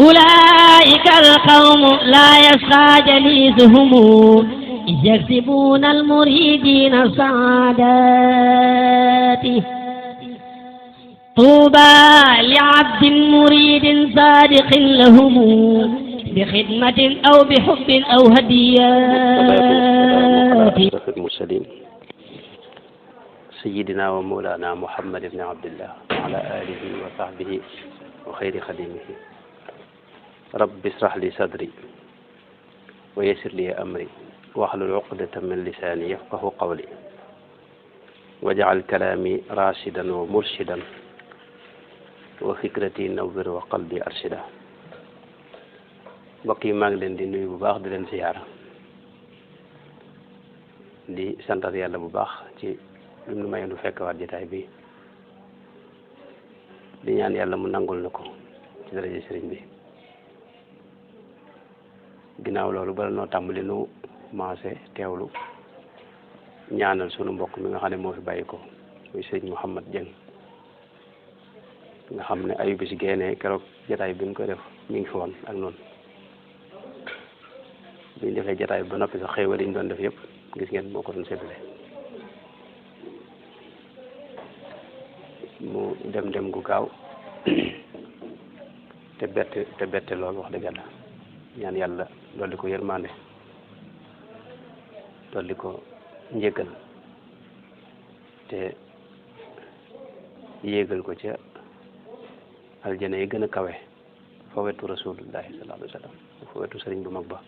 أولئك القوم لا يسعى جليسهم إذ يكسبون المريدين السعادات طوبى لعبد مريد صادق لهم بخدمة أو بحب أو هديات. المرسلين سيدنا ومولانا محمد بن عبد الله وعلى آله وصحبه وخير خديمه. رب اشرح لي صدري ويسر لي أمري واحلل عقدة من لساني يفقه قولي واجعل كلامي راشدا ومرشدا وفكرتي نور وقلبي أرشدا. mbokk yi maa ngi leen di nuyu bu baax di leen siyaara di santat yàlla bu baax ci li mu may nu fekk waat jotaay bi di ñaan yàlla mu nangul na ko ci daraja sëriñ bi. ginnaaw loolu bala noo tàmbali nu maase teewlu ñaanal sunu mbokk mi nga xam ne moo fi bàyyi ko muy sëriñ Mouhamad Dieng nga xam ne ayu bi si génnee keroog jotaay bi ñu koy def mi ngi fi woon ak noonu bi ñu defee jotaay ba noppi sax xéewal yi ñu doon def yëpp gis ngeen moo ko doon séddale mu dem gu gaaw te bette lool wax dëgg yàlla ñaan yàlla dolli ko yërmande dolli ko njëggal te yéegal ko ca aljana yi gën a kawe fa wetu rasulullahi sallallahu alayhi wa sallam fa wetu sëriñ bu mag ba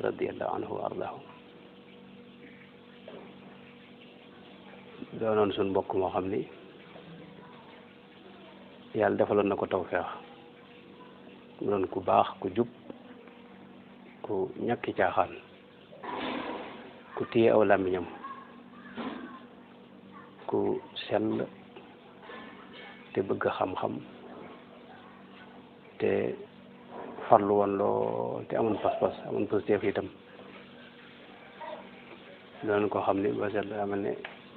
radiyallahu anhu wa ardaahu. doonoon suñ mbokk moo xam ni yàlla defaloon na ko tawfeex mu doon ku baax ku jub ku ñàkki caaxaan ku téye aw làmmiñam ku sell te bëgg xam-xam te farlu woon lool te amoon pas-pas amoon positif itam doon ko xam ni ba seet daa mel ne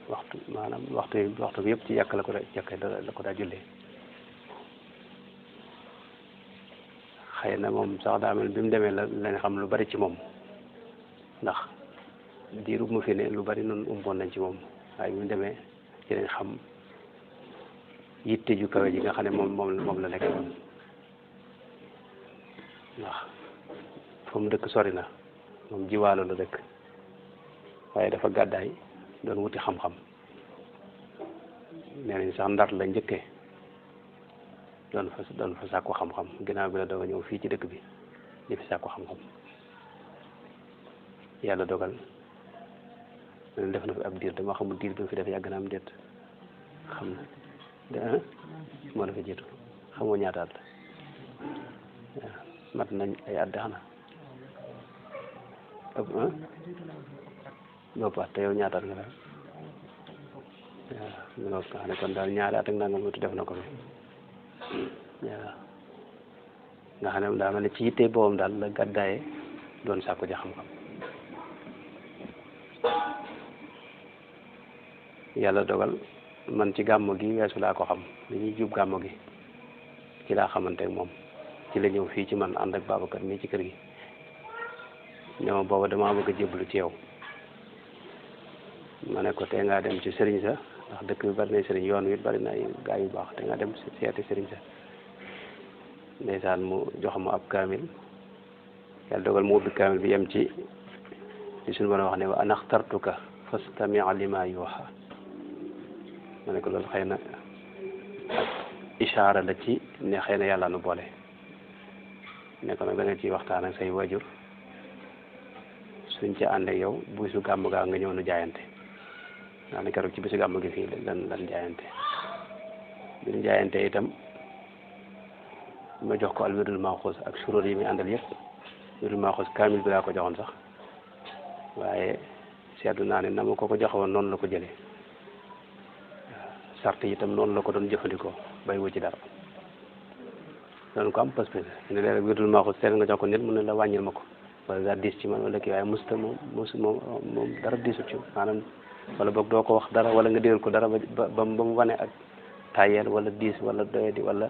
waxtu bi yëpp ci jàkk la ko daa jullee. xëy na moom sax daa mel bi mu demee lañ xam lu bari ci moom ndax diiru mu fi ne lu bari noonu umboon nañ ci moom waaye bi mu demee ci lañ xam yitte ju kawe ji nga xam ne moom la nekk moom ndax fa mu dëkk sori na moom jiwaalo la dëkk waaye dafa gàddaay doon wuti xam-xam nee nañ sax Ndar la njëkkee doon fa sàkku xam-xam ginnaaw bi la doog a ñëw fii ci dëkk bi di fi sàkku xam-xam yàlla dogal def na fi ab diir dama xamul diir bi fi def yàgg na am déet xam na moo la fa jiitu xamoo ñaata at waaw mat nañ ay at de xanaa ëpp bopp at te yow ñaata at nga def waaw nga xam ne kon daal ñaari at ak nangam tuuti def na ko fi waaw nga xam ne daa mel ne ci yitte boobam daal la gàddaaye doon sàkku ja xam-xam yàlla dogal man ci gàmmo gi weesu laa ko xam li ñuy jub gàmmo gi ci laa xamante ak moom ci la ñëw fii ci man ànd ak Babacar mii ci kër gi ne ma booba damaa bëgg a jébbalu ci yow ma ne ko tey ngaa dem ci sëriñ sa ndax dëkk bi bari na sëriñ yoon wi bari na ay gaa yu baax te nga dem seeti sëriñ sa ndeysaan mu jox ma ab kaamil yàlla dogal mu ubbi kaamil bi yem ci suñu mën a wax ne wa ana axtartuka fastami' lima yuuxa ma ne ko loolu xëy na ishaara la ci ne xëy na yàlla nu boole ne ko nag da nga ciy waxtaan ak say wajur suñ ci ànd ak yow bu bisu gàmm gaa nga ñëw nu jaayante ndax ne keroog ci bisu gàmm gi fii lan jaayante bi ñu jaayante itam ma jox ko al wirdul maxuus ak suróor yi muy àndal yëpp wirdul maxuus kaamil bi laa ko joxoon sax waaye seetlu naa ne na ma ko joxewoon noonu la ko jëlee sart yi itam noonu la ko doon jëfandikoo bay wu ci dara doon ko am pas-pas ne léeg-léeg wirdul maxuus seet nga jox ko nit mu ne la wàññil ma ko wala daa diis ci man wala kii waaye musta moom dara diisut ci maanaam wala boog doo ko wax dara wala nga digal ko dara ba mu wane ak tayeel wala diis wala doyadi wala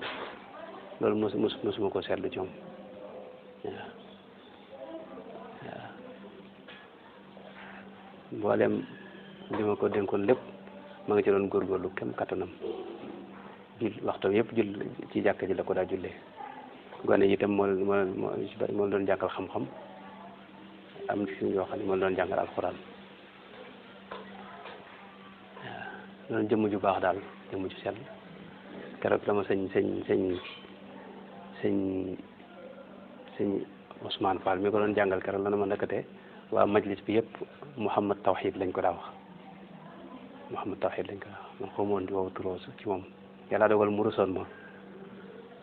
loolu mosuma ko seetlu ci moom waaw mboolem li ma ko dénkoon lépp ma nga ci doon góorgóorlu kem kattanam waxtam yëpp ci jàkka ji la ko daa jullee gone yi itam moo doon jàngal xam-xam am ci yoo xam ne moo doon jàngal alxuraan waaw loolu jëmm ju baax daal jëmm ju sell keroog la ma sëñ Ousmane Fall mi ko doon jàngal keroog la na ma nekkate waa majlis bi yëpp Mouhamad Tawhid lañ ko daa wax Mouhamad Tawhid lañ ko daa wax man xamoon di wow turoo ci moom yàlla dogal mu rusoon ma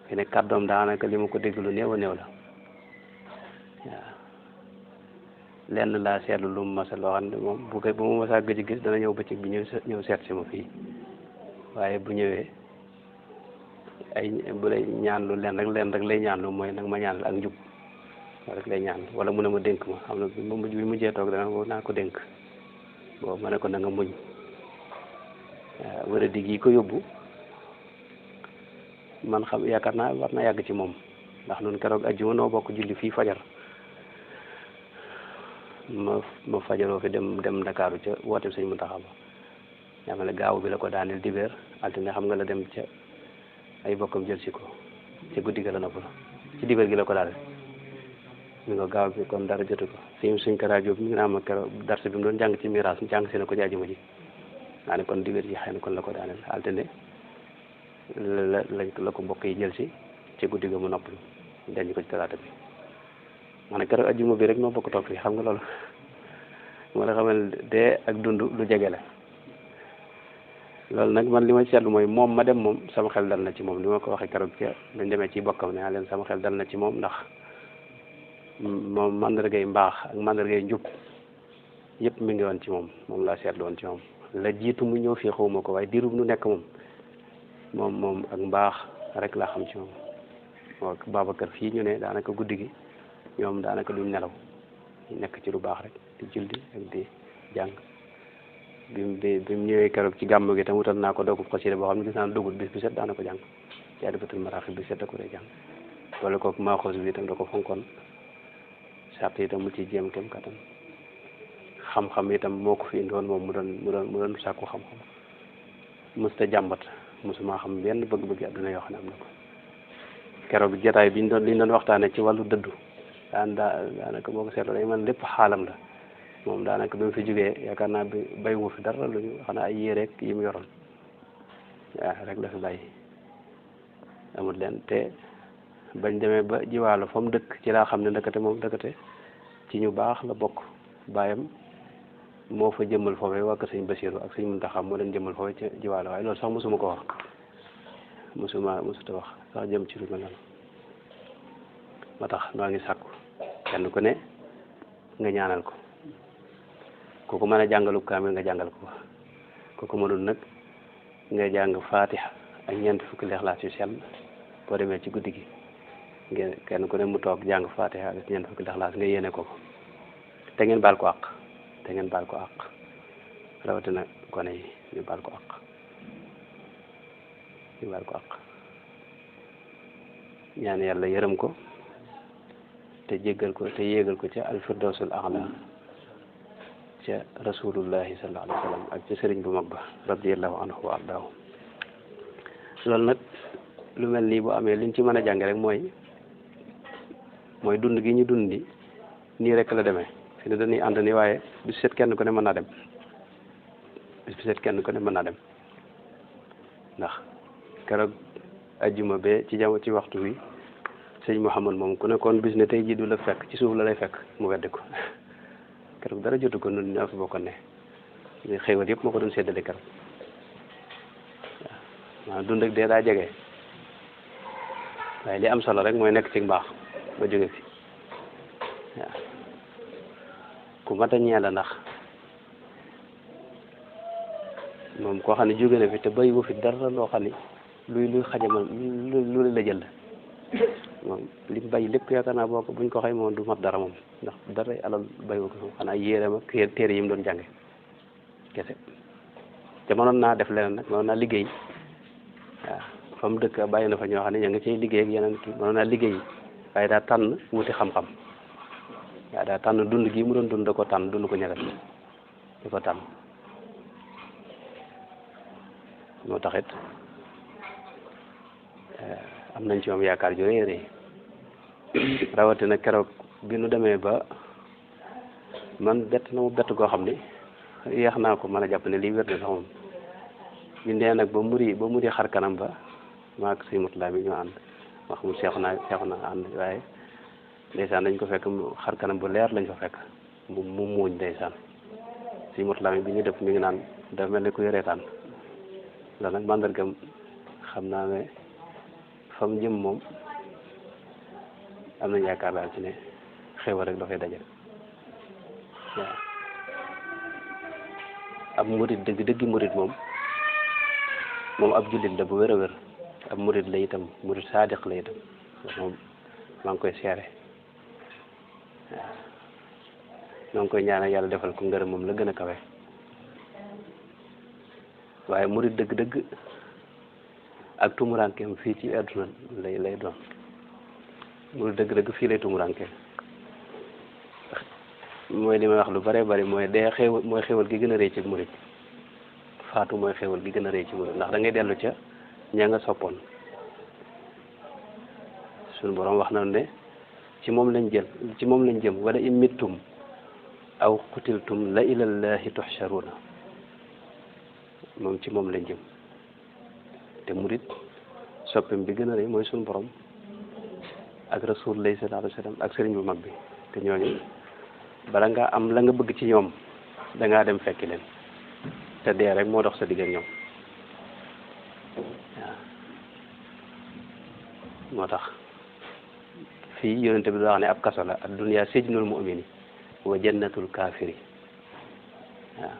fi ne kàddoom daanaka li ma ko dégg lu néew a néew la waaw lenn laa seetlu lu mu masa loo xam ne moom bu ma masaa gëj gis dana ñëw bëccëg bi ñëw seet si ma fii waaye bu ñëwee bu lay ñaan lu leen rek lay ñaan lu mooy nag ma ñaanal ak njub rek lay ñaan wala mu ne ma dénk ma xam na bi mujjee toog dana naa ko dénk boobu ma ne ko na nga muñ waaw wara dig yi ko yóbbu man xam yaakaar naa war na yàgg ci moom ndax nun keroog ajjuma noo bokk julli fii fajar ma fajaroo fi dem Ndakaaru ca woote sëñ Muntaxa ba yaa ne gaaw bi la ko daaneel dibéer altine xam nga la dem ca ay bokkam jël si ko ci guddi ga la nopp la ci dibéer gi la ko daaneel mi nga gaaw bi kon dara jotu ko suñ ko rajo bi mi ngi naa ma keroog darse bi mu doon jàng ci miraas jàng si na ko ci ajjuma ji naa ne kon dibéer ji xëy na kon la ko daaneel altine la ko mbokk yi jël si ci guddi ga mu noppalu denc ko ci talaata bi ma ne keroog ajjuma bi rek noo bokk toog fii xam nga loolu moo la xamal dee ak dund lu jege la loolu nag man li ma seetlu mooy moom ma dem moom sama xel dal na ci moom li ma ko waxee keroog ca dañ demee ci bokkam ne leen sama xel dal na ci moom ndax moom mandargay mbaax ak mandargay njub yëpp mi ngi woon ci moom laa seetlu woon ci moom la jiitu mu ñëw fii xawma ko waaye diirub nu nekk moom ak mbaax rek laa xam ci moom moo Babacar fii ñu ne daanaka guddi gi ñoom daanaka duñ nelaw ñu nekk ci lu baax rek di julli ak di jàng bi mu ñëwee keroog ci gàmm gi tam wutal naa ko doogub xasida boo xam ne gis naa dugul bis bi set daana ko jàng Jaalibatul Maraaxib bi set da ko dee jàng wala kooku maaxoos bi itam da ko fonkoon sart itam mu ciy jéem kem kattan xam-xam itam moo ko fi indoon moom mu doon sàkku xam-xam mësta jàmbat mësuma xam benn bëgg-bëgg àdduna yoo xam ne am na ko keroog jotaay liñ doon waxtaane ci wàllu dëddu daanaka boo ko seetloo day man lépp xaalam la moom daanaka bi mu fi jógee yaakaar naa bi bayiwu fi dara luñu xanaa ay yére rek yi mu yoroon waaw rek la fi bàyyi amul leen te bañ demee ba jiwaalo fa mu dëkk ci laa xam ne ndëkkate ci ñu baax la bokk baayam moo fa jëmmal foofee waa kër sëñ Basiru ak sëñ Muntaxa moo leen jëmmal foofee ci jiwaalo waaye loolu sax mosuma ko wax mosuta wax sax jëm ci lu mel noonu moo tax noo ngi sàkku kenn ku ne nga ñaanal ko kooku mën a jàngalu kaamil nga jàngal ko kooku mënul nag nga jàng Fatiha ak ñeent fukki Ixlaas yu sell boo demee ci guddi gi ngeen kenn ku ne mu toog jàng Fatiha ak ñeent fukki Ixlaas nga yéene ko te ngeen baal ko àq rawatina gone yi ñu baal ko àq ñaan yàlla yërëm ko te jéggal ko te yéegal ko ca alfirdawsul a'la ca rasulullahi sallallahu alayhi wa sallam ak ca sëriñ bu mag ba radiyallahu anhu wa ardaahu loolu nag lu mel nii bu amee liñ ci mën a jàng rek mooy dund gi ñu dundi nii rek la demee fi ne dañuy ànd ni waaye bis set kenn ku ne mën naa dem ndax keroog ajjuma be ci waxtu wi sëñ Mouhamad moom ku nekkoon bis ne tey jii du la fekk ci suuf la lay fekk mu weddi ko keroog dara jotu ko nun ñoo fi bokkoon ne xéewal yëpp moo ko doon séddale keroog waaw dund ak dee daa jege waaye li am solo rek mooy nekk ci mbaax ba jóge fi waaw ku mat a ñee la ndax moom koo xam ne jóge na fi te bàyyi wu fi dara loo xam ne luy xajamal lu la jël moom li mu bàyyi lépp yaakaar naa buñ ko xëy moom du mat dara moom ndax dara alal bàyyi ko xanaa yéeram ak téere yi mu doon jànge kese te mënoon naa def leneen nag mënoon naa liggéey waaw fa mu dëkk bàyyi na fa ñoo xam ne ña nga cay liggéey ak yeneen kii mënoon naa liggéey waaye daa tànn wuti xam-xam waaye daa tànn dund gi mu doon dund da ko tànn dund ko ñagas di ko tànn moo taxit am nañ ci moom yaakaar ju rëy rëy rawatina keroog bi nu demee ba man bett na mu bett koo xam ni yéex naa ko mën a jàpp ne lii wér na sax moom ñu nee nag ba muri xar kanam ba maak si mutulaa mi ñoo ànd wax mu seexu naa ànd waaye ndeysaan dañ ko fekk xar kanam bu leer lañ fa fekk mu muuñ ndeysaan si mutulaa mi bi ñu def mi ngi naan dafa mel ni kuy reetaan loolu nag mandargam xam naa ne fa mu jëm moom am nañ yaakaar daal ci ne xéwal rek dafay daje waaw ab murit dëgg murit moom ab jullit la bu wér a wér ab murit la itam murit saadiq la itam moom maa ngi koy seere waaw maa ngi koy ñaanal yàlla defal ko ngërëm moom la gën a kawe waaye murit dëgg ak tumurankeem fii ci àdduna lay doon murit dëgg fii lay tumurankeem mooy li may wax lu bare bari mooy dee mooy xéwal gi gën a rëy ci murit faatu mooy xéwal gi gën a rëy ci murit ndax da ngay dellu ca ña nga soppoon suñu borom wax na ne ci moom lañ jëm wala in mittum aw qutiltum la ilallahi tuhsharuna moom ci moom lañ jëm te murit soppem bi gën a rëy mooy suñu borom ak rasulullah sallallahu alayhi wa sallam ak sëriñ bu mag bi te ñooñu bala nga am la nga bëgg ci ñoom da ngaa dem fekki leen te dee rek moo dox sa digg ak ñoom waaw moo tax fii yonente bi da wax ne ab kaso la ad dunya sijnul mu'mini wa jannatul kaafiri waaw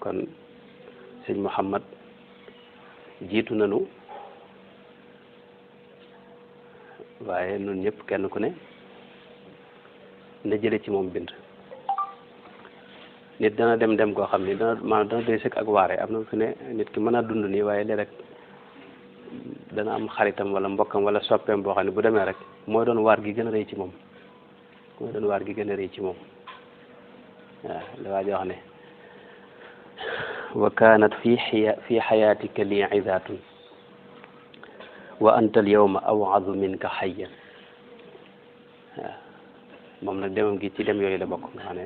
kon sëñ Muhammad jiitu nanu waaye nun ñëpp kenn ku ne na jële ci moom bind nit dana dem koo xam ni dana doy sëkk ak waare am na fi ne nit ki mën a dund nii waaye léeg rek dana am xaritam wala mbokkam wala soppeem boo xam ne bu demee rek mooy doon waar gi gën a rëy ci moom waaw la waa ji wax ne wa kaanat fi xayaatika li izaatun wa anta al yawma aw'adu minka hayyan waaw moom nag demam gi ci dem yooyu la bokk nga xam ne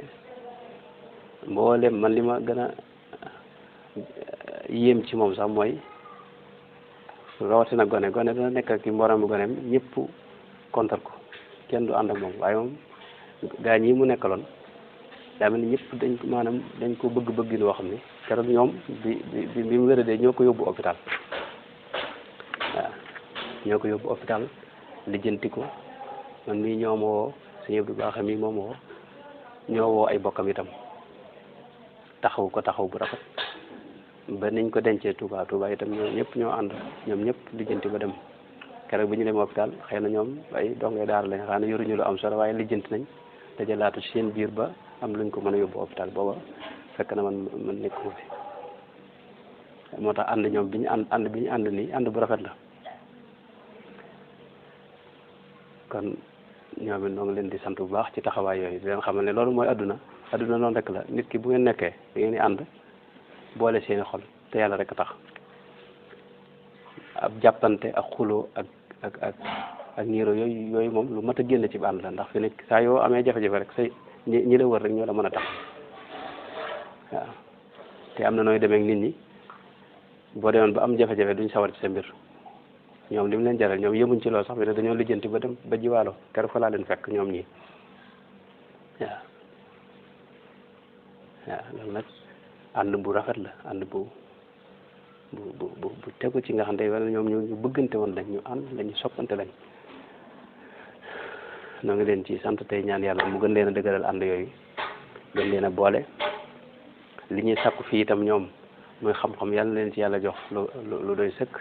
mboolem man li ma gën a yéem ci moom sax mooy rawatina gone dana nekk ak mboolem goneem ñëpp kontar ko kenn du ànd ak moom waaye moom gaa ñi mu nekkaloon daa mel ni ñëpp dañ ko bëgg loo xam ne keroog ñoom bi mu wéradee ñoo ko yóbbu hôpital waaw ñoo ko yóbbu hôpital lijjanti ko man mii ñoo ma woo sëñ Abdou Baax mi moom woo ñoo woo ay bokkam itam taxaw bu rafet ba niñ ko dencee Touba itam ñëpp ñoo ànd ñoom ñëpp lijjanti ba dem keroog bi ñu dem hôpital xëy na ñoom ay dongee daara lañ xam ne yoruñu lu am solo waaye lijjanti nañ dajalaatu ci seen biir ba am luñ ko mën a yóbbu hôpital booba fekk na man nekkuma fi moo tax ànd ñoom bi ñu ànd nii ànd bu rafet la kon ñoom it noo ngi leen di sant bu baax ci taxawaay yooyu di leen xamal ne loolu mooy adduna noonu rek la nit ki bu ngeen nekkee da ngeen di ànd boole seeni xol te yàlla rek a tax ab jàppante ak xuloo ak niiro yooyu moom lu mat a génn ci ànd la ndax fi nekk saa yoo amee jafe-jafe rek say ñi la wër rek ñoo la mën a tax waaw te am na nooy demee ak nit ñi boo demoon ba am jafe-jafe duñ sawar ci sa mbir ñoom li mu leen jaral ñoom yemuñ ci loolu sax bi ne dañoo lijjanti ba dem ba jiwaalo keroog fa laa leen fekk ñoom ñii waaw loolu nag ànd bu rafet la ànd bu tegu ci nga xam ne wala ñoom ñu bëggante woon lañ ñu ànd lañu soppante lañ noo ngi leen ci sant tey ñaan yàlla mu gën leen a dëgëral ànd yooyu gën leen a boole li ñuy sàkku fii itam ñoom muy xam-xam yàlla leen ci yàlla jox lu doy sëkk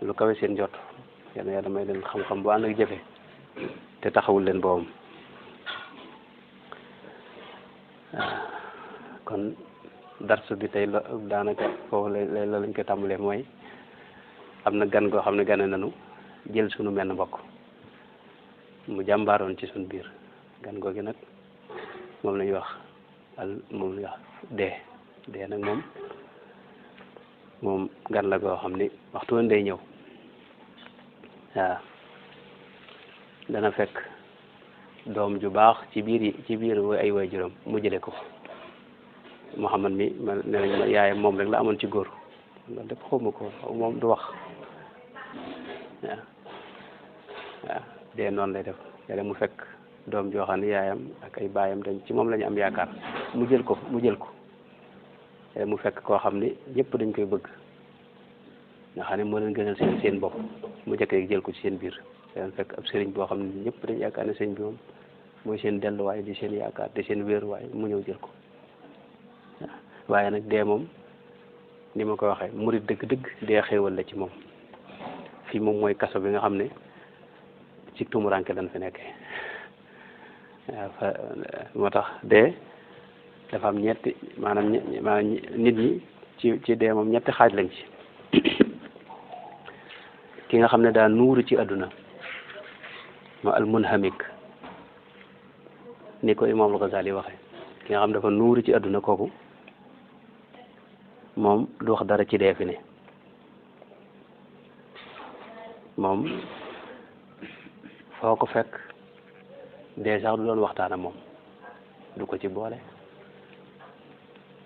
lu kawe seen jot yàlla may leen xam-xam bu ànd ak jëfe te taxawul leen boobam kon darsu bi tey daanaka foofu la lañ ko tàmbalee mooy am na gan goo xam ne gane nañu jël sunu menn mbokk mu jàmbaaroon ci suñ biir gan googi nag moom la ñuy wax moom la ñuy wax dee nag moom gan la goo xam ni waxtu woon day ñëw waaw dana fekk doom ju baax ci biir ay waajuram mu jële ko Muhammad mi ne nañ ma yaayam moom rek la amoon ci góor loolu lépp xawma ko moom du wax waaw dee noonu lay def yàlla mu fekk doom joo xam ne yaayam ak ay baayam dañ ci moom la ñu am yaakaar mu jël ko yàlla mu fekk koo xam ni ñëpp dañ koy bëgg nga xam ne moo leen gënal seen bopp mu jëkk rek jël ko ci seen biir yàlla fekk ab sëriñ boo xam ne ñëpp dañ yaakaar ne sëriñ bi moom mooy seen delluwaay di seen yaakaar di seen wéeruwaay mu ñëw jël ko waaye nag dee moom ni ma ko waxee murit dëgg-dëgg dee xéewal la ci moom fii moom mooy kaso bi nga xam ne ci tumuranke dañ fi nekkee waaw moo tax dee dafa am ñetti maanaam nit ñi ci dee moom ñetti xaaj lañ ci ki nga xam ne daa nuuru ci àdduna ma al munhamik ni ko Imam al-Ghazali waxee ki nga xam dafa nuuru ci àdduna kooku moom du wax dara ci dee fi ne moom foo ko fekk dee sax du doon waxtaan ak moom du ko ci boole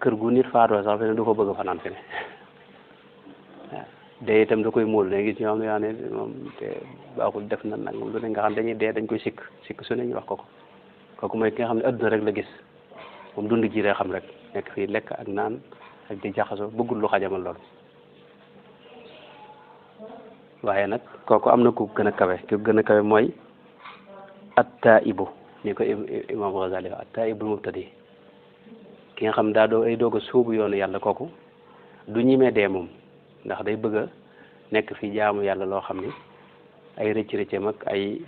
kër gu nit faatoo sax fi ne du ko bëgg a fanaan fi ne waaw dee itam da koy móol ne gis ñoo xam ne yaa ne moom te baaxul def na nag moom lu ne nga xam dañuy dee dañ koy sikk su ne ñu wax ko kooku mooy ki nga xam ne adduna rek la gis moom dund ji rek xam rek nekk fii lekk ak naan ak di jaxasoo bëggul lu xajamal loolu waaye nag kooku am na ku gën a kawe ki gën a kawe mooy at-taa'ibu ni ko Imam Ghazali at-taa'ibul mubtadi ki nga xam daa doog a sóobu yoonu yàlla kooku du ñimee dee moom ndax day bëgg a nekk fi jaamu yàlla loo xam ni ay rëcc-rëccam ak ay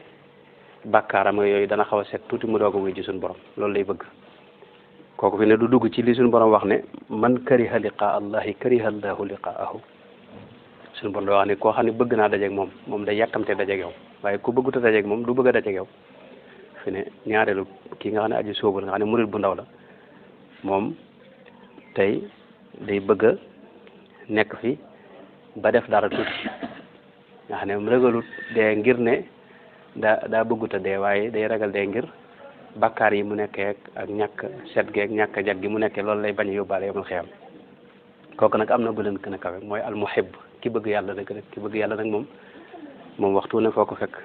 bàkkaaram yooyu dana xaw a set tuuti mu doog a wuy ci suñu borom loolu lay bëgg kooku fi ne du dugg ci li suñu borom wax ne man kariha liqaa allahi kariha allahu liqaahu suñu borom da wax ne koo xam ne bëgg naa dajeeg moom day yàkkamte dajeeg yow waaye ku bëggut a dajeeg moom du bëgg a dajeeg yow fi ne ñaareelu kii nga xam ne aji sóobu nga xam ne murid bu ndaw la moom tey day bëgg a nekk fi ba def dara tuuti nga xam ne mu ragalut dee ngir ne daa bëggut a dee waaye day ragal dee ngir bakkaar yi mu nekkee ak ñàkk set geeg ñàkk jag gi mu nekkee loolu lay bañ a yóbbaale yomul xiyam kooku nag am na bu leen gën a kawe mooy al muhib ki bëgg yàlla dëgg rek ki bëgg yàlla nag moom waxtu ne foo ko fekk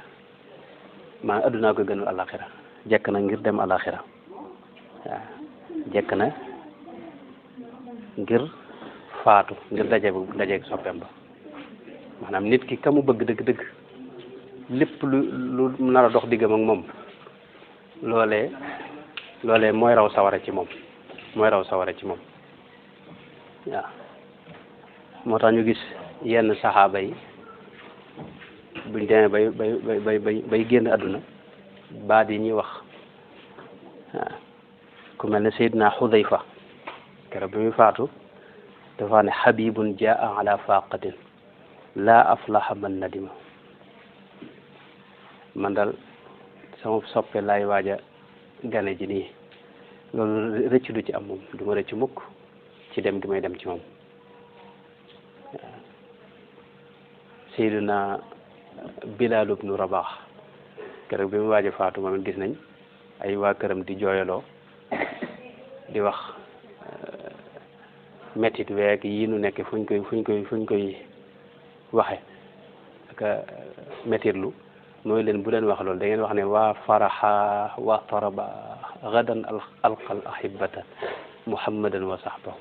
maa addunaa ko gënal alaxira jekk na ngir dem alaxira waaw jekk na ngir faatu ngir dajeeg soppeem ba maanaam nit ki ka mu bëgg dëgg-dëgg lépp lu nar a dox diggam ak moom loolee mooy raw sawara ci moom waaw moo tax ñu gis yenn saxaaba yi buñ demee bay génn àdduna baat yi ñuy wax waaw ku mel ne Seydina Xudayfa keroog bi muy faatu dafa ne xabibun jaa ala faqatin laa aflaha man nadima man daal sama soppe laay waaja gane ji nii loolu rëcc du ci am moom du ma rëcc mukk ci dem gi may dem ci moom waaw Seydina Bilaal ibnu Rabax keroog bi mu waaja faatu moom it gis nañ ay waa këram di jooyaloo di wax mettit week yii nu nekk fuñ koy waxe ak mettitlu mooy leen bu leen wax loolu da ngeen wax ne waa faraxa waa taraba gadan alqal ahibata muhammadan wa sahbahu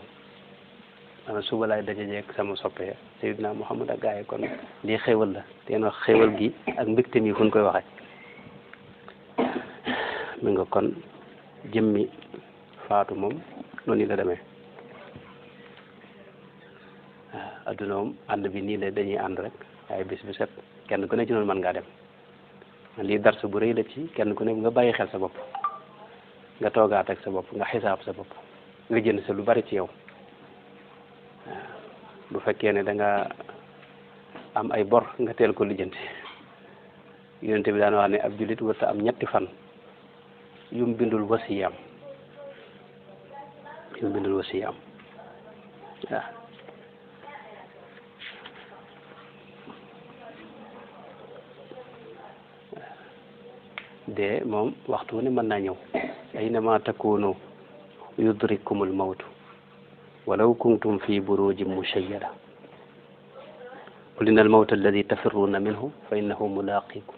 ana suba laay dajejeeg sama soppe Seydina Muhammad ak gaay kon lii xéwal la te ngeen wax xéwal gi ak mbégte mi fu ñu koy waxe mi nga kon jëmmi faatu moom noonu la demee waaw adduna moom ànd bi nii la dañuy ànd rek waaye bis bu set kenn ku ne ci noonu mën ngaa dem lii darsu bu rëy la ci kenn ku ne nga bàyyi xel sa bopp nga toogaat ak sa bopp nga xisaab sa bopp nga jënd sa lu bari ci yow waaw bu fekkee ne da nga am ay bor nga teel ko lijjanti yonente bi daan wax ne ab jullit warta am ñetti fan yum bindul wasiyam waaw de moom waxtu ne mën naa ñëw aynama takunu yudrikumul mawtu walaw kuntum fi burujin mushayyada qul inna al mawta alladi tafirruuna minhu fa innahu mulaqikum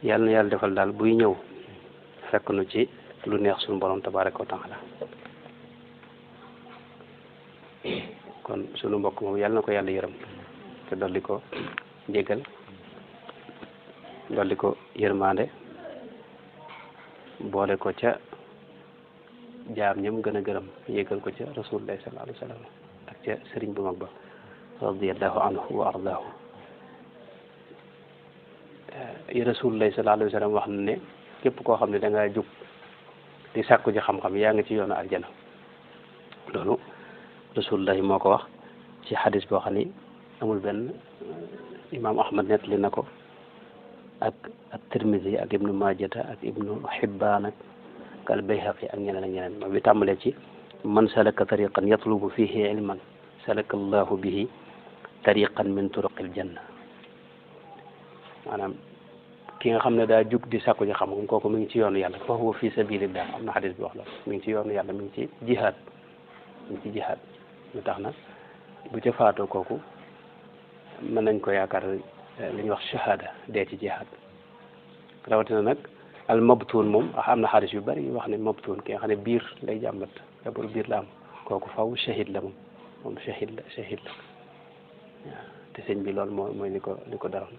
yàlla na yàlla defal daal buy ñëw fekk nu ci lu neex suñu borom tabaraka wa taala kon sunu mbokk moom yàlla na ko yàlla yërëm te dolli ko njégal dolli ko yërmande boole ko ca jaam ñam gën a gërëm yégal ko ca rasulullah sallallahu alayhi wa sallam ak ca sëriñ bu mag ba radiyallahu anhu wa ardaahu rasulullah sallallahu alayhi wa sallam wax na ne képp koo xam ne da ngaa jóg di sàkku ji xam-xam yaa ngi ci yoonu aljana loolu rasulullah moo ko wax ci xadis boo xam ni amul benn imam ahmad nettali na ko ak at-Tirmidhi ak ibnu Majata ak ibnu Hibbaan ak al Bayhaqi ak ñeneen ak ñeneen ma bi tàmbalee ci man salaka tariqan yatlubu fihi ilman salaka allahu bihi tariqan min turuqil janna maanaam ki nga xam ne daa jug di sàkku ji xam-xam kooku mi ngi ci yoonu yàlla fa huwa fi sabilillah am na xadis bi wax la mi ngi ci yoonu yàlla mi ngi ci jihaad lu tax na bu ca faatoo kooku mën nañ ko yaakaar li ñuy wax shahada dee ci jihaad rawatina nag al mabtuun moom am na xadis yu bari yu wax ne mabtuun ki nga xam ne biir lay jàmbat dabul biir la am kooku faw shahid la moom shahid la waaw te sëñ bi loolu mooy li ko daroon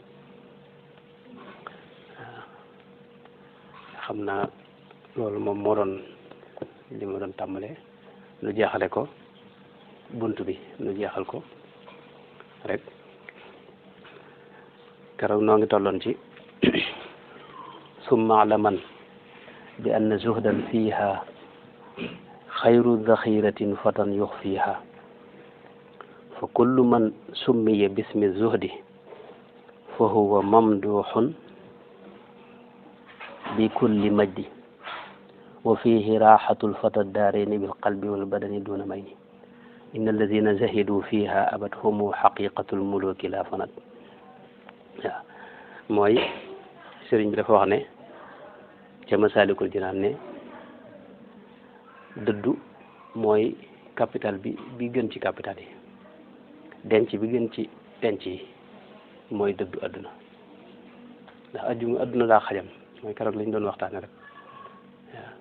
xam naa loolu moom moo doon li ma doon tàmbalee nu jeexale ko bunt bi nu jeexal ko rek keroog noo ngi tolloon ci summa alaman bi anna zuhdan fiha xayru daxiratin fatan yuxfiha fa kullu man summiya bismi zuhdi fa huwa mamduxun bi kulli majdi wa fihi raxatu lfata daarayni bilqalbi walbadani duna mayni inna alladina zahidu fiha abathumu xaqiqatu lmuluki la fanat waaw mooy sëriñ bi dafa wax ne ca Masaalikul Jinaan ne dëddu mooy capital bi gën ci capital yi denc bi gën ci denc yi mooy dëddu adduna ndax adduna daa xajam mooy keroog lañ doon waxtaane rek waaw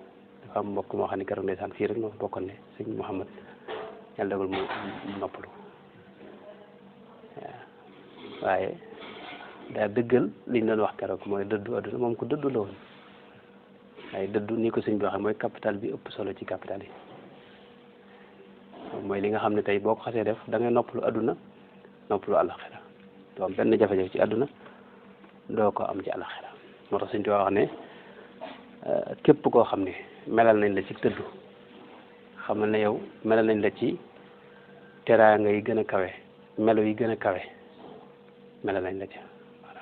dafa am mbokk moo xam ne keroog ndeysaan fii rek moo bokkoon ne sëñ Muhammad yàlla dogal mu noppalu waaw waaye daa dëggal liñ doon wax keroog mooy dëddu adduna moom ko dëddu la woon waaye dëddu ni ko sëñ bi waxee mooy capital bi ëpp solo ci capital yi mooy li nga xam ne tey boo ko xasee def da ngay noppalu adduna noppalu àllaxira doo am benn jafe-jafe ci adduna doo ko am ci àllaxira moo tax sëñ bi wax ne képp koo xam ne melal nañ la ci dëddu xamal ne yow melal nañ la ci teraanga yi gën a kawe melo yi gën a kawe melal nañ la ci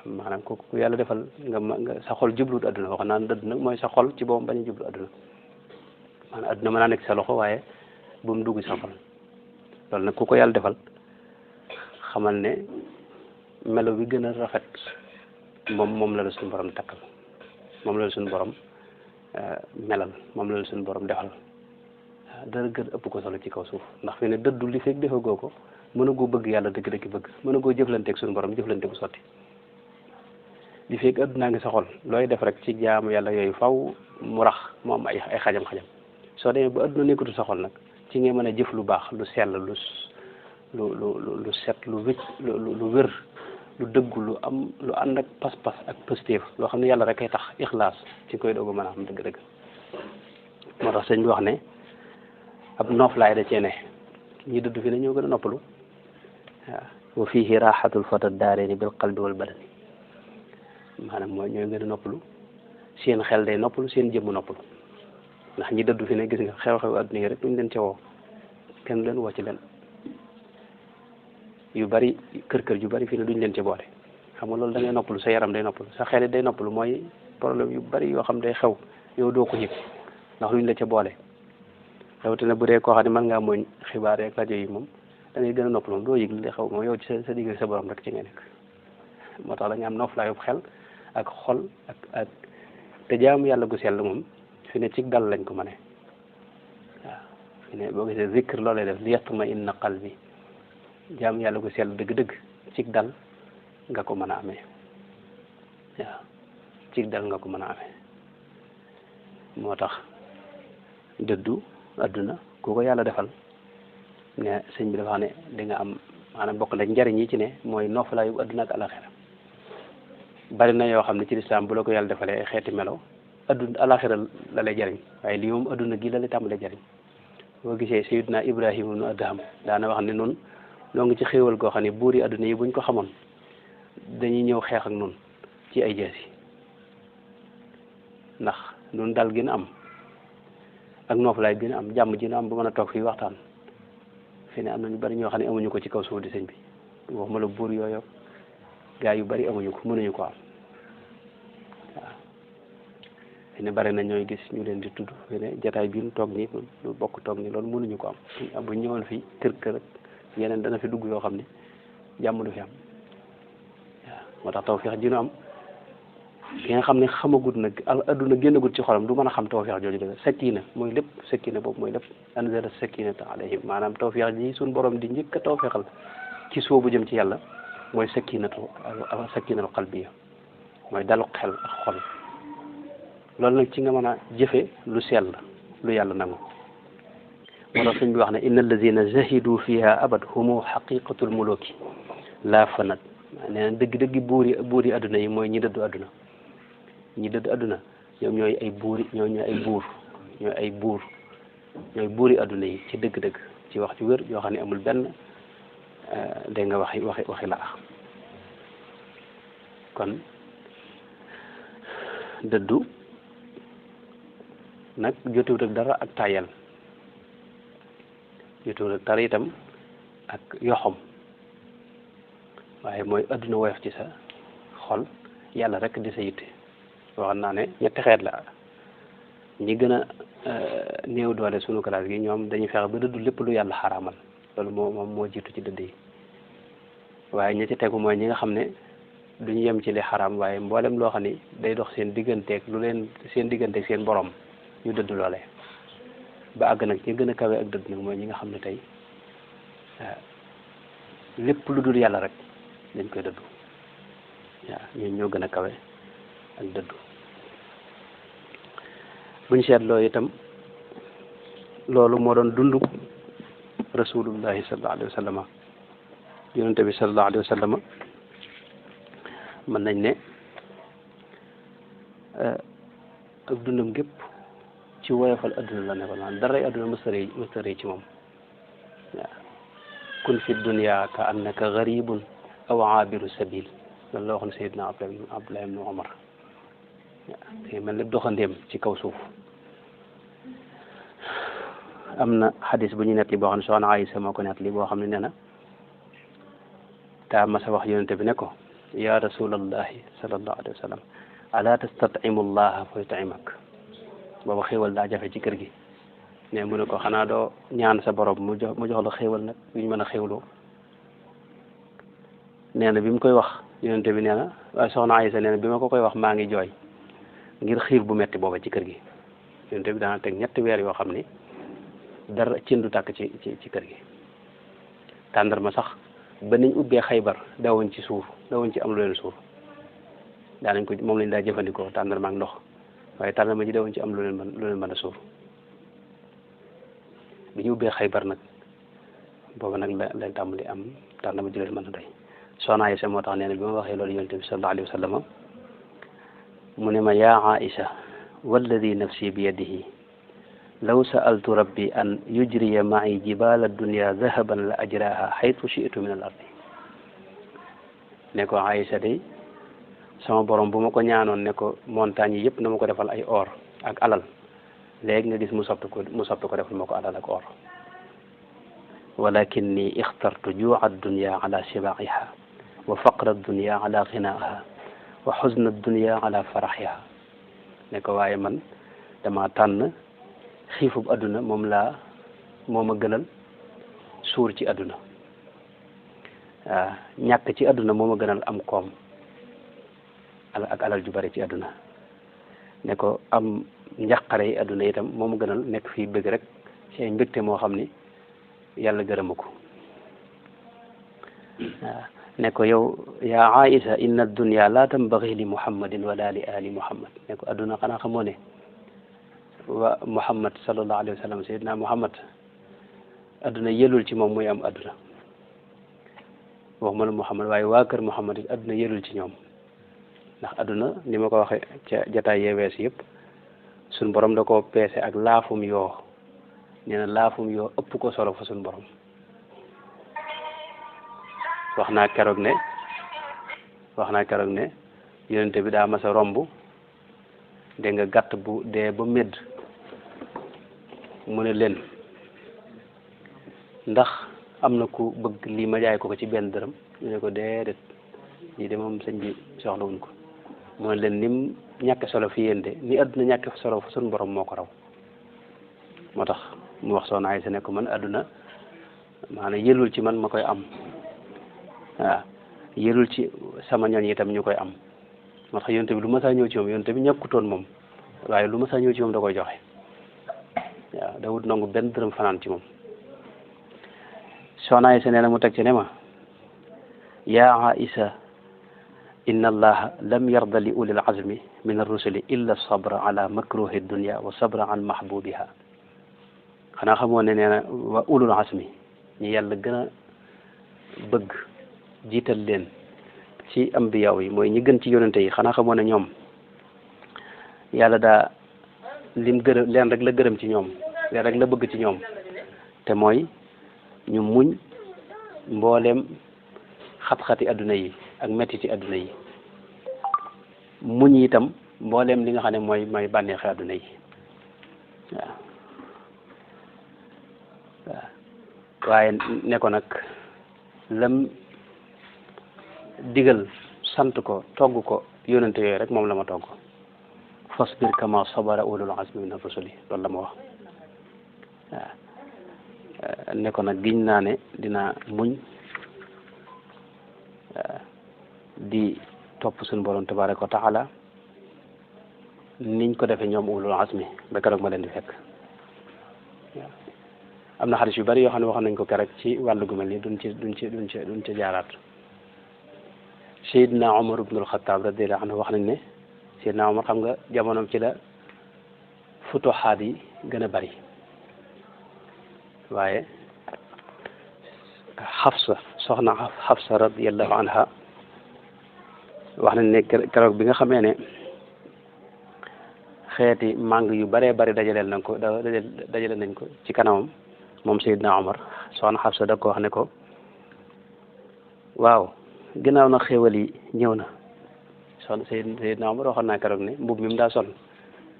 maanaam ku yàlla defal nga sa xol jubluwut adduna wax naan dëdd nag mooy sa xol ci boppam bañ a jublu adduna maanaam adduna mën naa nekk sa loxo waaye bu mu dugg sa xol loolu nag ku ko yàlla defal xamal ne melo bi gën a rafet moom la suñu borom takkal moom la suñu borom melal moom la suñu borom defal dara gën ëpp ko solo ci kaw suuf ndax fi ne dëddu li fekk defagoo ko mën a goo bëgg yàlla dëgg-dëgg bëgg mën a goo jëflanteeg suñu borom jëflante bu sotti li fekk addunaa ngi sa xol looy def rek ci jaamu yàlla yooyu faw mu rax mu am ay xajam-xajam soo demee ba adduna nekkatu sa xol nag ci ngay mën a jëf lu baax lu sell lu set lu wécc lu wér lu dëggu lu ànd ak pas-pas ak positif loo xam ne yàlla rek ay tax ixlaas ci koy doog a mën a am dëgg-dëgg moo tax sëñ bi wax ne ab nooflaay da cee ne ñi dëdd fi ne ñoo gën a noppalu waaw wa fihi raxatul fata daareeni bil qalbi wal badani maanaam mooy ñooy gën a noppalu seen xel day noppalu seen jëmm noppalu ndax ñi dëddu fi ne gis nga xew-xew adduna yi rek duñ leen ca woo kenn leen woo ci leen yu bari kër yu bari fii ne duñ leen ci boole xam nga loolu da ngay noppalu sa yaram day noppalu sa xel day noppalu mooy problème yu bari yoo xam day xew yow doo ko yëg ndax duñ la ca boole rawatina bu dee koo xam ne mën ngaa mooñ xibaar rek rajo yi moom da ngay gën a noppalu moom doo yëg li xew moom yow ci sa digg sa borom rek ci nga nekk moo tax da nga am noflaayu xel ak xol ak te jaamu yàlla gu sell moom fi ne ci dal lañ ko mëne waaw fi ne boo gisee zikr loolee def li yatma inna qalbi jaamu yàlla gu sell dëgg-dëgg ci dal nga ko mën a amee waaw ci dal nga ko mën a amee moo tax dëddu adduna ku ko yàlla defal ne sëñ bi dafa xam ne di nga am maanaam bokk na njariñ yi ci ne mooy noofalaayu adduna ak alaxira bari na yoo xam ne ci lislaam bu la ko yàlla defalee ay xeeti melo adduna alaxira la lay jariñ waaye lii moom adduna gi la lay tàmbalee jariñ boo gisee Sayyidina Ibrahima ibnu Adham daana wax ne noonu noo ngi ci xéewal goo xam ne buur yi adduna yi buñ ko xamoon dañuy ñëw xeex ak noonu ci ay jeesi ndax noonu dal gën a am ak noofalaay gën a am jàmm ji na am ba mën a toog fii waxtaan fi ne am na ñu bari ñoo xam ne amuñu ko ci kaw suuf di sëñ bi waxuma la buur yooyu gaa yu bari amuñu ko mënuñu ko am waaw fi ne bari na ñooy gis ñu leen di tudd fi ne jataay bi ñu toog nii lu bokk toog nii loolu mënuñu ko am bu ñëwoon fii kër yeneen dana fi dugg yoo xam ne jàmm du fi am waaw moo tax tawfeex ji nu am ki nga xam ne xamagut nag adduna génnagut ci xolam du mën a xam tawfeex jooju dëgg sakina mooy lépp sakina boobu mooy lépp anzala sakinata alayhim maanaam tawfeex ji suñ borom di njëkk a tawfeexal ci soobu jëm ci yàlla mooy sakinatul qalbiya mooy dalu xel ak xol loolu nag ci nga mën a jëfe lu sell lu yàlla nangu moo tax sëñ bi wax ne inna allazina zahidu fiha abad humu xaqiqatul muluki laa fanat nee na dëgg-dëgg buur yi adduna yi mooy ñi dëddu adduna ñi dëddu adduna ñoom ñooy ay buuri ñooy buuri adduna yi ci dëgg-dëgg ci wax ci wér yoo xam ne amul benn dégg nga waxi laa kon dëddu nag jotewut ak dara ak tayel jotewut ak dara itam ak yoxom waaye mooy adduna woyof ci sa xol yàlla rek di sa yitte wax naa ne ñetti xeet la ñi gën a néew doole sunu classe gi ñoom dañuy fexe ba dëddu lépp lu yàlla xaraamal loolu moo jiitu ci dëdd yi waaye ñi ci tegu mooy ñi nga xam ne duñu yem ci li xaraam waaye mboolem loo xam ne day dox seen digganteeg seen digganteeg seen borom ñu dëdd loole ba àgg nag ñi gën a kawe ak dëdd nag mooy ñi nga xam ne tey lépp lu dul yàlla rek dañ koy dëddu waaw ñun ñoo gën a kawe ak dëddu buñ seetloo itam loolu moo doon dunduk rasulullahi sallallahu alayhi wa sallam yonente bi sallallahu alayhi wa sallam mën nañ ne ak dundam gépp ci woyofal adduna la nekkoon maanaam daray adduna mësta rëy ci moom waaw kun fi dunya ka annaka garibun aw aabiru sabil loolu la waxoon Seydina Abdullah ibn Umar waaw mel ne doxandeem ci kaw suuf am na xadis bu ñu nettali boo xam ne soxna Aysa moo ko nettali boo xam ne nee na taa masa wax yonente bi ne ko ya rasulallahi sallallahu alayhi wa sallam ala tastatimu llaha fa yut'imak booba xéewal daa jafe ci kër gi ne mu ne ko xanaa doo ñaan sa borom mu jox la xéewal nag yu ñu mën a xéewloo nee na bi mu koy wax yonente bi nee na waaye soxna Aysa nee na bi ma ko koy wax maa ngi jooy ngir xiif bu metti booba ci kër gi yonente bi daana teg 3 weer yoo xam ne dara cin du tàkk ci kër gi tàndarma sax ba nañ ubbee Xaybar dawuñ ci suuf dawuñ ci am lu leen suuf daanañ ko moom lañ daa jëfandikoo tàndarma ak ndox waaye tàndarma ji dawuñ ci am lu leen mën a suuf bi ñu ubbee Xaybar nag booba nag la tàmbali am tàndarma ji leen mën a doy soxna Aysa moo tax nee na bi ma waxee loolu yonente bi sallallahu alayhi wa sallam mu ne ma yaa Aïcha walladi nafsi bi yadihi law sa'altu rabbi an yujriya ma'i jibala dunya dhahaban la ajraha haythu shi'tu min al ardi ne ko Aïcha day sama borom bu ma ko ñaanoon ne ko montagne yi yëpp na ma ko defal ay or ak alal léegi nga gis mu soppi ko defal ma ko alal ak or walakinni ixtartu juuca dunya ala shibaiha wa faqra dunya ala ginaaha wa xusna dunya ala faraxiha ne ko waaye man dama tànn xiifub adduna moom a gënal suur ci adduna waaw ñàkk ci adduna moom a gënal am koom ak alal ju bari ci adduna ne ko am njàqare yi adduna itam moom a gënal nekk fii bëgg rek ci ay mbégte moo xam ni yàlla gërëma ko waaw ne ko yow yaa Aïsa inna dunya la tambagi li muhammadin wala li ali muhammad ne ko adduna xanaa xamoo ne wa muhammad sallallahu alayhi wa sallam sayyidina muhammad adduna yelul ci moom muy am adduna waxuma la muhammad waaye waa kër muhammad it adduna yelul ci ñoom ndax adduna ni ma ko waxe ca jataay yee wees yëpp suñ borom da koo peese ak laafum yoo nee na laafum yoo ëpp ko solo fa suñ borom wax naa keroog ne yonente bi daa mas a romb dégg nga gàtt bu dee ba medd mu ne leen ndax am na ku bëgg lii ma jaay ko ci benn dërëm ñu ne ko déedéet lii de moom sëñ bi soxlawuñ ko mu ne leen nim ñàkk solo fi yéen de ni adduna ñàkk solo fa suñu borom moo ko raw moo tax mu wax Soxna Aysa ne ko man adduna maanaam yëlul ci man ma koy am waaw yëlul ci sama ñoñ itam ñu koy am moo tax yonte bi lu ma saa ñëw ci moom yonte bi ñàkkutoon moom waaye lu ma saa ñëw ci moom da koy joxe waaw da wut nangu benn dërëm fanaan ci moom Soxna Aysa nee na mu teg ci ne ma yaa Aïsa inna allaha lam yarda li ulil azmi min arrusuli illa sabra ala makruhi dunya wa sabra an mahbubiha xanaa xamoo ne nee na wa ulul azmi ñi yàlla gën a bëgg jiital leen ci ambiyaaw yi mooy ñi gën ci yonente yi xanaa xamoo ne ñoom yàlla daa lim gërëm leen rek la gërëm ci ñoom leen rek la bëgg ci ñoom te mooy ñu muñ mbooleem xat-xati adduna yi ak mettiti adduna yi muñ itam mbooleem li nga xam ne mooy bànneexi adduna yi waaw waaw waaye ne ko nag lam digal sant ko togg ko yónnante yooyu rek moom la ma togg fasbir kama sabara ulul azmi min ar-rusuli loolu la ma wax waaw ne ko nag giñ naa ne dina muñ di topp suñu borom tabaraka wa taala niñ ko defee ñoom ulul azmi ba keroog ma leen di fekk waaw am na xadis yu bari yoo xam ne wax nañ ko keroog ci wàllu gu mel ni duñ ci jaaraat Seydina Omar ibnul Xattaab radiyallahu anhu wax nañ ne Seydina Omar xam nga jamonoom ci la futuxaat yi gën a bari waaye soxna Xafsa radiyallahu anha wax nañ ne keroog bi nga xamee ne xeeti màng yu baree bari dajale nañ ko ci kanamam moom Seydina Omar soxna Xafsa da ko wax ne ko waaw ginnaaw na xéewal yi ñëw na soxna Seydina Omar waxoon naa keroog ne mbub mi mu daa sol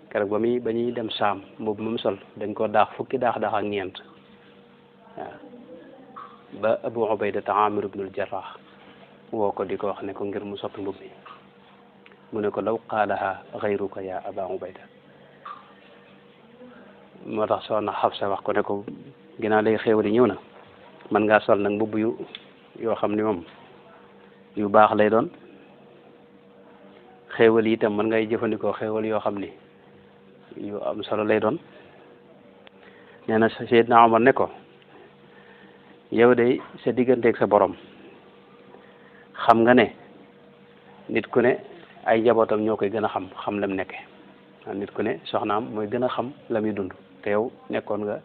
keroog ba ñuy dem saam mbub mi mu sol dañ ko daax fukki daax ak ñeent waaw ba Abu Ubayda Amir ibnul Jarrah woo ko di ko wax ne ko ngir mu soppi mbub mi mu ne ko law qaalaha xayruka ya Aba Ubayda moo tax soxna Xafsa wax ko ne ko ginnaaw lay xéewal yi ñëw na man ngaa sol nag mbubb yoo xam ni moom yu baax lay doon xéewal yi itam mën ngay jëfandikoo xéewal yoo xam ni yu am solo lay doon nee na Seydina Omar ne ko yow de sa digganteeg sa borom xam nga ne nit ku ne ay njabootam ñoo koy gën a xam lam nekke nit ku ne soxnaam mooy gën a xam la muy dund te yow nekkoon nga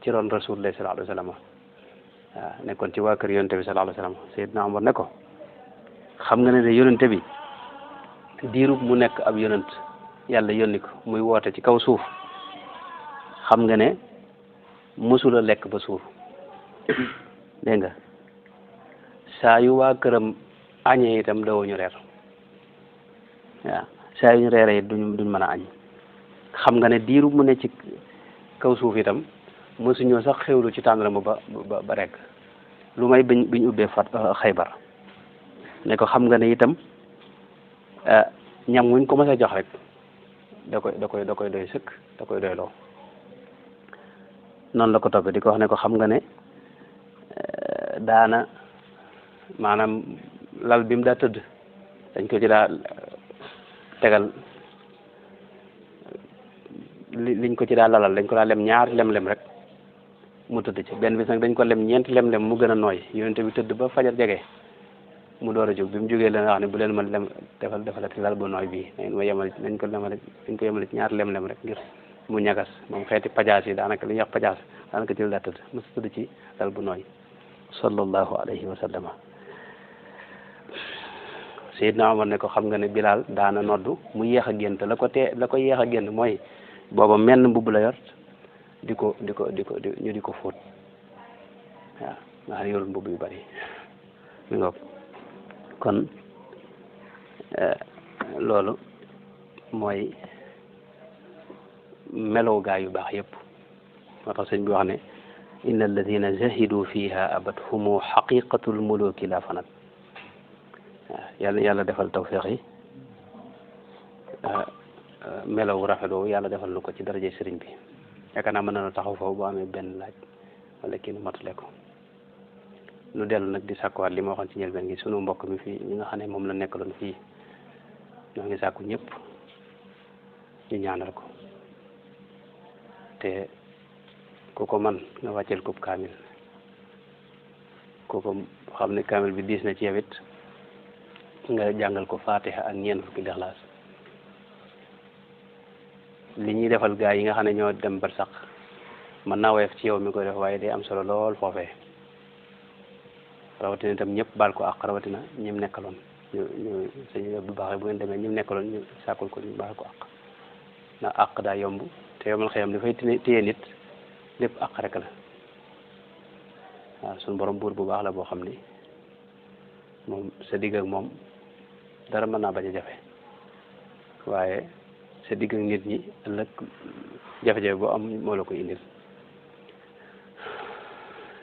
ci ron rasulullah sallallahu alayhi wa sallam waaw nekkoon ci waa kër yonente bi sallallahu alayhi wa sallam Seydina Omar ne ko xam nga ne de yonente bi diirub mu nekk ab yonent yàlla yónni ko muy woote ci kaw suuf xam nga ne mësula lekk ba suuf dégg nga saa yu waa këram añee itam dawuñu reer waaw saa yu ñu reere it duñ mën a añ xam nga ne diiru mu ne ci kaw suuf itam mosuñoo sax xewlu ci tàndarma ba rekk lu may biñ ubbee Xaybar ne ko xam nga ne itam ñam wuñ ko mës a jox rek da koy doy sëkk da koy doy loo noonu la ko toppee di ko wax ne ko xam nga ne daana maanaam lal bi mu daa tëdd dañ ko ci daa tegal liñ ko ci daa lalal dañ ko daa lem ñaari lem-lem rek mu tëdd ci benn bis nag dañ ko lem ñeenti lem-lem mu gën a nooy yonente bi tëdd ba fajar jege mu door a jóg bi mu jógee leen wax ne bu leen ma lem defalati lal bu nooy bii nañ ko yemale ci ñaari lem-lem rek ngir mu ñagas moom xeeti pajaas yi daanaka li ñuy wax pajaas daanaka ci daa tëdd mos tëdd ci lal bu nooy sallallahu alayhi wa sallama Seydina Omar ne ko xam nga ne Bilaal daana noddu mu yéex a génn te la ko yéex a génn mooy booba menn mbubb la yor ñu di ko fóot waaw nga xam ne yorul mbubb yu bari mi ngoog kon loolu mooy melow gaa yu baax yëpp moo tax sëñ bi wax ne inna alladina zahidu fiha abat humu xaqiqatul muluki la fanat waaw yàlla defal tawfiq yi melow rafet woowu yàlla defal na ko ci daraje sëriñ bi yaakaar naa mën na taxaw foofu boo amee benn laaj wala kii nu matale ko nu dellu nag di sàkkuwaat li ma waxoon ci njëlbeen gi sunu mbokk mi fii ñi nga xam ne moom la nekkaloon fii ñoo ngi sàkku ñëpp ñu ñaanal ko te ku ko man nga wàcceel ko kaamil ku ko xam ne kaamil bi diis na ci yow it nga jàngal ko Fatiha ak ñeent fukki Ixlaas li ñuy defal gaa yi nga xam ne ñoo dem bar sax mën naa woyof ci yow mi koy def waaye day am solo lool foofee rawatina itam ñëpp baal ko àq rawatina ñim nekkaloon ñu sëñ bu baax bu ngeen demee ñim nekkaloon ñu sàkkul ko ñu baal ko àq ndax àq daa yomb te yomal xëyam dafay téye nit lépp àq rek la waaw suñu borom buur bu baax la boo xam ni moom sa digg ak moom dara mën naa bañ a jafe waaye sa digg ak nit ñi ëllëg jafe-jafe boo am moo la koy indil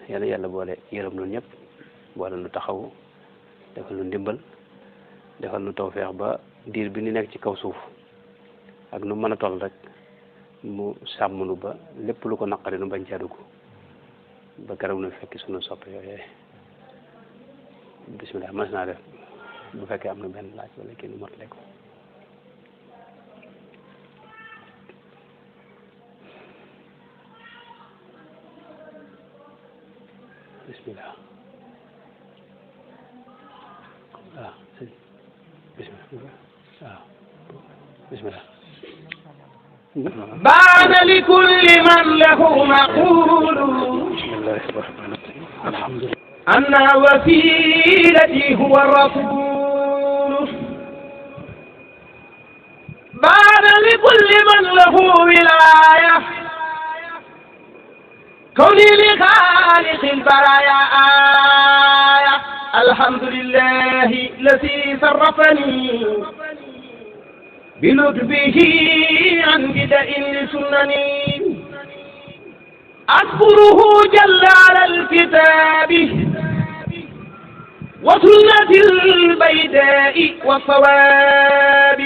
yàlla boole yërëm lu ñëpp boole lu taxawu defal lu ndimbal defal lu tawfeex ba diir bi ni nekk ci kaw suuf ak nu mën a toll rek mu sàmm nu ba lépp lu ko naqari nu bañ caa dugg ba keroog nu fekki sunu soppe yooyu bismillah mas naa def bu fekkee am na benn laaj wala kii nu motale ko bismillah waaw sëñ bismillah waaw bismillah بان لكل من له مقول بسم الله الرحمن الرحيم الحمد لله أن وسيلتي هو الرسول بان لكل من له ولاية كوني لخالق البرايا آية الحمد لله الذي صرفني بلطفه عن بدء لسنني أذكره جل على الكتاب وسنة البيداء والصواب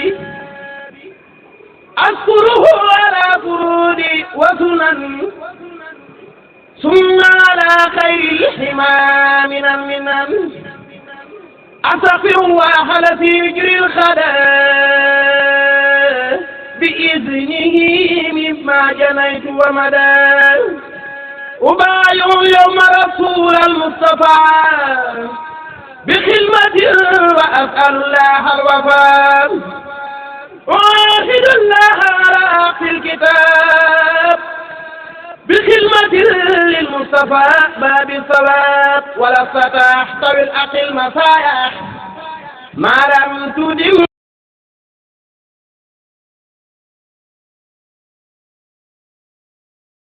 أذكره على فروض وسنن ثم على خير الحمى من المنن أستغفر الله الذي يجري الخلاء بإذنه مما جنيت ومدى أبايع يوم رسول المصطفى بخدمة وأسأل الله الوفاء وأعهد الله على أخذ الكتاب بخدمة للمصطفى باب الصلاة ولا تحتوي الأقل مسايا ما لم تدم